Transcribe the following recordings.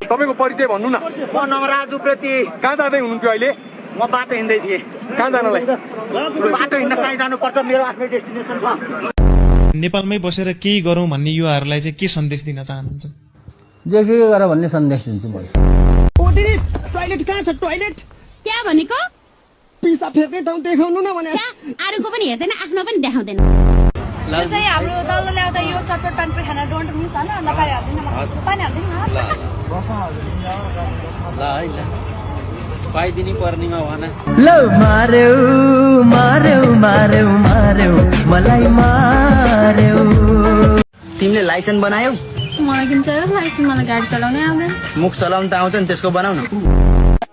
तपाईको परिचय भन्नु न। म नवराज उप्रेती। कहाँ जाँदै हुनुहुन्थ्यो अहिले? म बाटो हिँड्दै थिएँ। कहाँ जानलाई? बाटो हिँड्न कहीँ जानुपर्छ, मेरो आफ्नै डेस्टिनेसन छ। नेपालमै बसेर केही गरौँ भन्ने युवाहरूलाई चाहिँ के सन्देश दिन चाहनुहुन्छ? जेसुकै गर भन्ने सन्देश दिन्छु म। ओ दिदी, टोयलेट कहाँ छ? टोयलेट क्या भनेको? पिसा फेर्ने ठाउँ देखाउनु न भने। अरूको पनि हेर्दैन, आफ्नो पनि देखाउँदैन। यो चाहिँ हाम्रो दलले ल्याउँदा यो चटपट पानी खाना डोन्ट मिस हैन, लगाइ हाल्दिन म। पानी हाल्दिन न। ल है ल पाइदिनी पर्नीमा भन। ल मार्यौ मार्यौ मार्यौ मार्यौ मलाई मार्यौ। तिमीले लाइसेन्स बनायौ? मलाई किन चाहियो लाइसेन्स? मलाई गाडी चलाउनै आउँदैन। मुख चलाउन त आउँछ नि, त्यसको बनाउ न।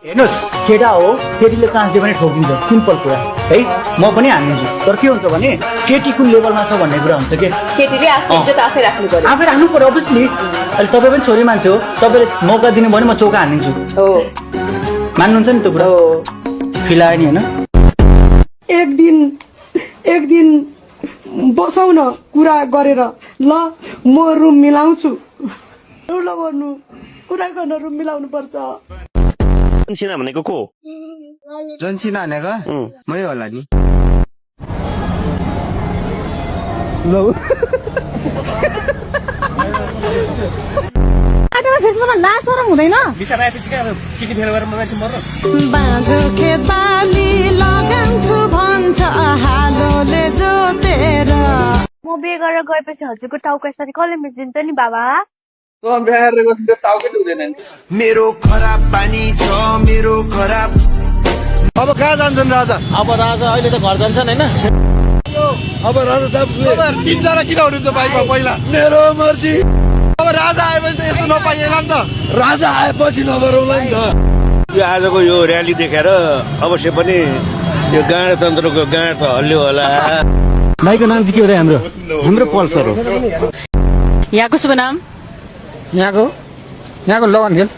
हेर्नुहोस्, केटा हो, केटीले काँच्दै पनि ठोकिन्छ, सिम्पल कुरा है। म पनि हान्छु, तर के हुन्छ भने केटी कुन लेभलमा छ भन्ने कुरा हुन्छ के। केटीले आफ्नो इज्जत आफै राख्नु पर्यो। आफै राख्नु पर्यो अभियसली। अहिले तपाईँ पनि छोरी मान्छे हो, तपाईँले मौका दिनु भने म चौका हानिदिन्छु। हो, मान्नुहुन्छ नि त्यो कुरा? फिलायो नि होइन? एक दिन बसौँ न कुरा गरेर। ल म रुम मिलाउँछु। ल गर्नु कुरा गर्न रुम मिलाउनु पर्छ। जन्सिना भनेको को? जन्सिना भनेको मै होला नि। बाँझो खेताली लगाउँछु भन्छ हालोले जोतेर। म बिहे गरेर गएपछि हजुरको टाउको यसरी कसले मिचिदिन्छ नि बाबा? मेरो खराब बानी छ, मेरो खराब। अब कहाँ जान्छन् राजा? अब राजा अहिले त घर जान्छन् होइन? अब राजा साहब तीनजना किन हुनुहुन्छ बाइकमा पहिला? मेरो मर्जी। अब राजा आएपछि त यस्तो नपाइएला नि त। राजा आएपछि नगरौँला नि त। यो आजको यो र्याली देखेर अवश्य पनि यो गणतन्त्रको गाँड त हल्लियो होला। भाइको नाम चाहिँ के हो रे? हाम्रो पल्सर हो। यहाँको शुभ नाम? यहाँको लगन खेल।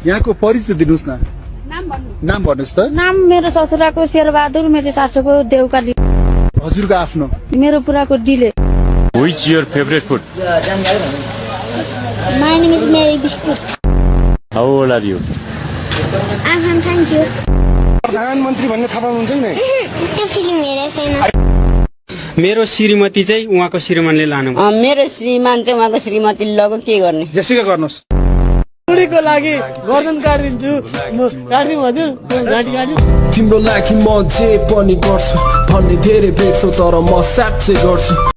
यहाँको परिचय दिनुहोस् न। नाम भन्नुहोस् त। नाम मेरो ससुराको शेरबहादुर, मेरो सासूको देउकाली, हजुरको आफ्नो? मेरो पुराको delay. Which your favorite food? My name is Mary Biscuit. How old are you? I'm fine, thank you. प्रधानमन्त्री भन्ने थाहा पाउनुहुन्छ नि? त्यो फिल्म हेरेको छैन। मेरो श्रीमती चाहिँ उहाँको श्रीमानले लानु। मेरो श्रीमान चाहिँ उहाँको श्रीमतीले लगो के गर्ने? जेसुकै गर्नुहोस्। छोरीको लागि गर्दन काटिदिन्छु म। काटिदिउँ हजुर, गाडी काट्नु। तिम्रो लागि म जे पनि गर्छु भन्ने धेरै भेट्छौ, तर म साँच्चै गर्छु।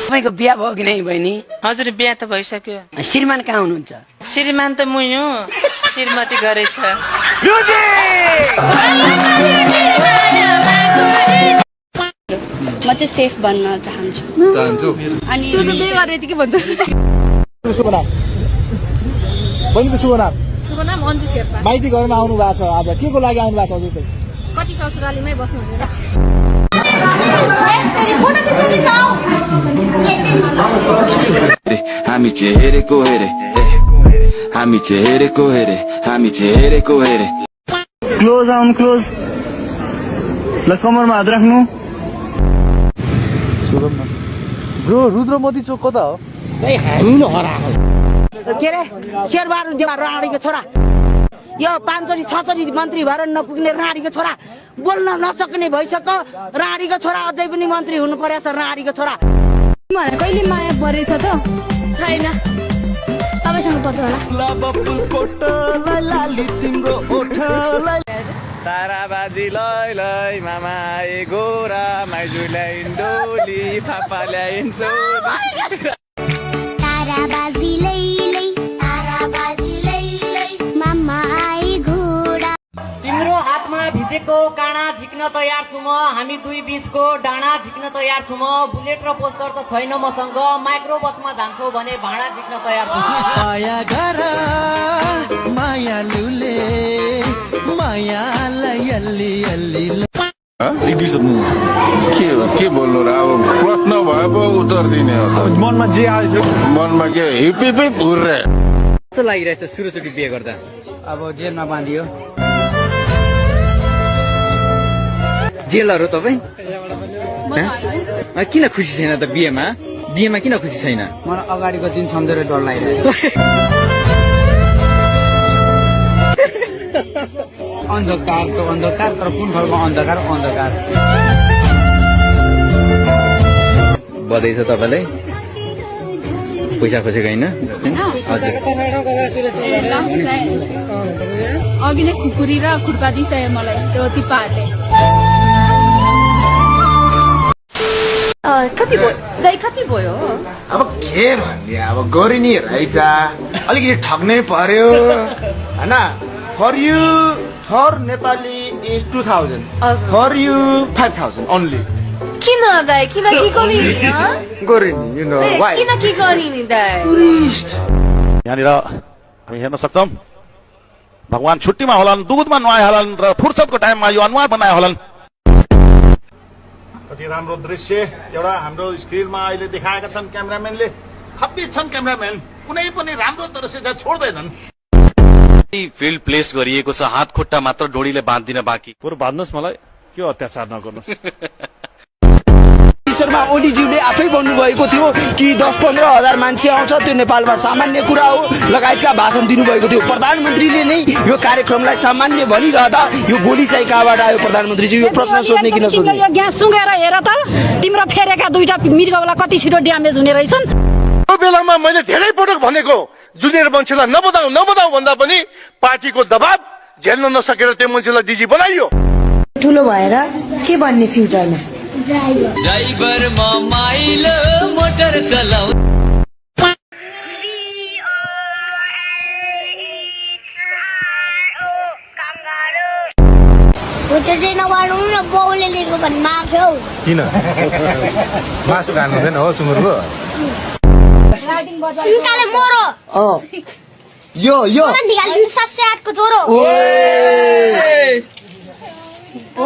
तपाईँको बिहा भयो कि नै बहिनी? हजुर बिहा त भइसक्यो। श्रीमान कहाँ हुनुहुन्छ? श्रीमान त मुई हो, श्रीमती गरेछ। म चाहिँ सेफ बन्न चाहन्छु। अनि त्यो त बिहे गर्ने यति के भन्छ? शुभ नाम? बहिनीको शुभ नाम? शुभ नाम अन्जु शेर्पा। माइती घरमा आउनु भएको छ आज, के को लागि आउनु भएको छ हजुर? कति ससुरालीमै बस्नु हुँदैन। हामी चाहिँ हेरेको हेरे, हामी चाहिँ हेरेको हेरे, हामी चाहिँ हेरेको हेरे। क्लोज आउनु, क्लोज। ल कमरमा हात राख्नु। ब्रो रुद्र मोदी चोक कता हो? के अरे शेरबहादुर देवा राणीको छोरा, यो 5 6 मन्त्री भएर नपुग्ने राणीको छोरा, बोल्न नसक्ने भइसक्यो। राणीको छोरा अझै पनि मन्त्री हुनु परेछ। राणीको छोरा मलाई कहिले माया परेछ त? छैन। तपाईसँग पर्छ होला। ताराबाजी लै लै मामा ए गोरा, माइजू ल्याइन डोली, पापा ल्याइन सोली। ताराबाजी लै लै, ताराबाजी लै लै, मामा आई घोडा। तिम्रो हातमा भिजेको काँडा झिक्न तयार छु म। हामी दुई बीचको डाँडा झिक्न तयार छु म। बुलेट र पोस्टर त छैन मसँग। माइक्रो बसमा जान्छौ भने भाडा झिक्न तयार छु। माया गर माया लुले मायालाई अल्ली अल्ली। के बोल्नु र? अब प्रश्न भए पो उत्तर दिने हो। मनमा जे आयो मनमा के हिप हिप हिप हुर्रे। कस्तो लागिरहेछ सुरुचोटि बिहे गर्दा? अब जेलमा बाँधियो। जेलहरू तपाईँ किन खुसी छैन त बिहेमा? बिहेमा किन खुसी छैन? मलाई अगाडिको दिन सम्झेर डर लागिरहेछ। अन्धकारको अन्धकार तर कुन खालको अन्धकार अन्धकार बधाई छ तपाईँलाई पैसा खोजेको होइन अघि नै खुकुरी र खुर्पा दिइसक्यो मलाई त्यो टिप्पाहरूले कति भयो अब के भन्ने अब गरि नि रहेछ अलिकति ठग्नै पर्यो होइन for Nepali is 2000 for you 5000 only किन दाइ किन के गरिनी गरि नि यु नो वाइ किन के गरिनी दाइ यहाँनिर हामी हेर्न सक्छौँ भगवान छुट्टीमा होलान् दुधमा नुहाए होलान् र फुर्सदको टाइममा यो अनुहार बनाए होलान् कति राम्रो दृश्य एउटा हाम्रो स्क्रिनमा अहिले देखाएका छन् क्यामेराम्यानले खप्पी छन् क्यामेराम्यान कुनै पनि राम्रो दृश्य चाहिँ छोड्दैनन् फिल्ड प्लेस गरिएको छ हात खुट्टा मात्र डोरीले बाँधिदिन बाँकी बरु बाँध्नुहोस् मलाई के अत्याचार नगर्नुहोस् ईश्वरमा ओलीज्यूले आफै भन्नुभएको थियो कि 10-15 हजार मान्छे आउँछ त्यो नेपालमा सामान्य कुरा हो लगायतका भाषण दिनुभएको थियो प्रधानमन्त्रीले नै यो कार्यक्रमलाई सामान्य भनिरहँदा यो गोली चाहिँ कहाँबाट आयो प्रधानमन्त्रीजी यो प्रश्न सोध्ने किन सोध्ने यो ग्यास सुँगेर हेर त तिम्रो फेरेका दुईटा मृगवाला कति छिटो ड्यामेज हुने रहेछन् त्यो बेलामा मैले धेरै पटक भनेको जुनियर मान्छेलाई नबनाऊ भन्दा पनि पार्टीको दबाब झेल्न नसकेर त्यो मान्छेलाई डिजी बनाइयो ठुलो भएर के भन्ने फ्युचरमा ड्राइभर माइलो मोटर चलाउ बाउले लिएको भन्ने माग्थ्यो किन मासु खानु हुँदैन हो सुँगुरको सुनकाले मोरो यो 708 को छोरो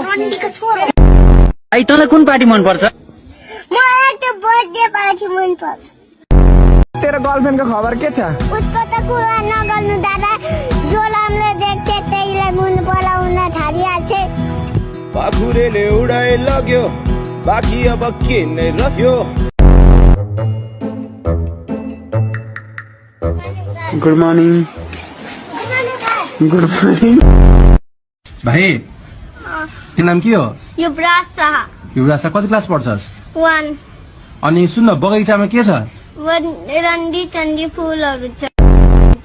रन्डीको छोरो आई तँलाई कुन पार्टी मनपर्छ मलाई त बर्थडे पार्टी मन पर्छ तेरो गर्लफ्रेन्डको खबर के छ उसको त कुरा नगर्नु दादा जो लामले देख्छ त्यहीलाई मुन पलाउन थालिहाल्छ पाखुरेले उडाइ लग्यो बाँकी अब के नै रह्यो गुड मर्निङ भाइ के नाम के हो यो ब्रासा युवराज कति क्लास पढ्छस् 1 अनि सुन्न बगैँचामा के छ रन्डी चन्डी फुलहरू छ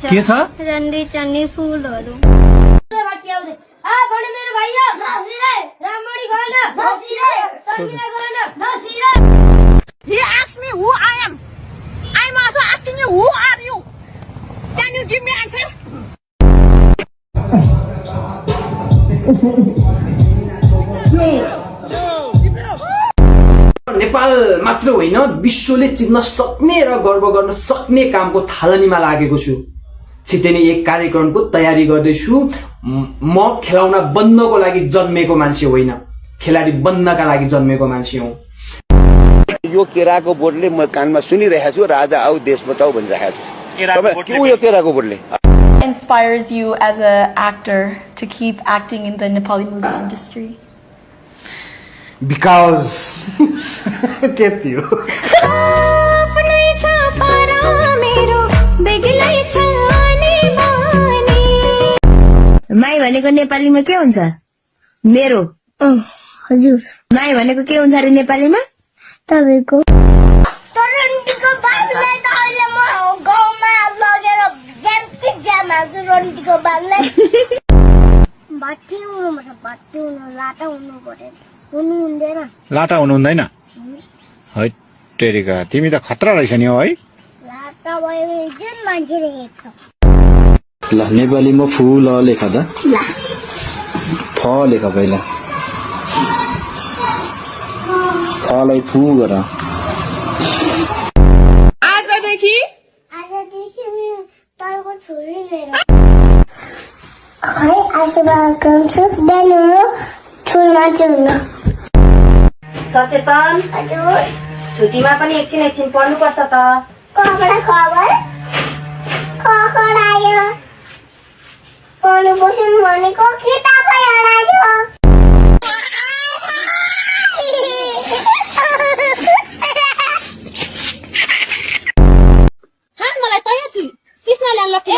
के छ रन्डी चन्डी फुलहरू He asked me who I am. I'm also asking you who are you? Can you give me answer? Nepal मात्र होइन विश्वले चिन्न सक्ने र गर्व गर्न सक्ने कामको थालनीमा लागेको छु छिट्टै नै एक कार्यक्रमको तयारी गर्दैछु म खेलाउन बन्नको लागि जन्मेको मान्छे होइन खेलाडी बन्नका लागि जन्मेको मान्छे हुँ यो केराको बोटले म कानमा सुनिरहेको छु राजा आऊ देश बचाऊ भनिरहेको छु के हो यो केराको बोटले Inspires you as an actor to keep acting in the Nepali movie industry? Because त्यति हो माई भनेको नेपालीमा के हुन्छ मेरो हजुर माई भनेको के हुन्छ अरे नेपालीमा तपाईँको रन्डीको बाघलाई त अहिले म गाउँमा लगेर जाम हाल्छु रन्डीको बाघलाई भट्टी हुनुपर्छ भट्टी हुनु लाटा हुनु पर्यो हुनु हुँदैन लाटा हुनु हुँदैन है टेरिका तिमी त खतरा रहेछ नि हो है लाटा भयो जुन मान्छेले हेर्छ ल नेपालीमा फुल लेख त फ लेख पहिला फलाई फु गर आजदेखि तपाईँको छोरी लिएर खै आशीर्वाद गर्छु बिहान ठुलमा चुल्न सचेतन हजुर छुट्टीमा पनि एकछिन पढ्नुपर्छ त ककडा खबर ककडा आयो पढ्नु बस्नु भनेको किताबै हरायो मलाई तयार छु किसमा ल्याउन लग्यो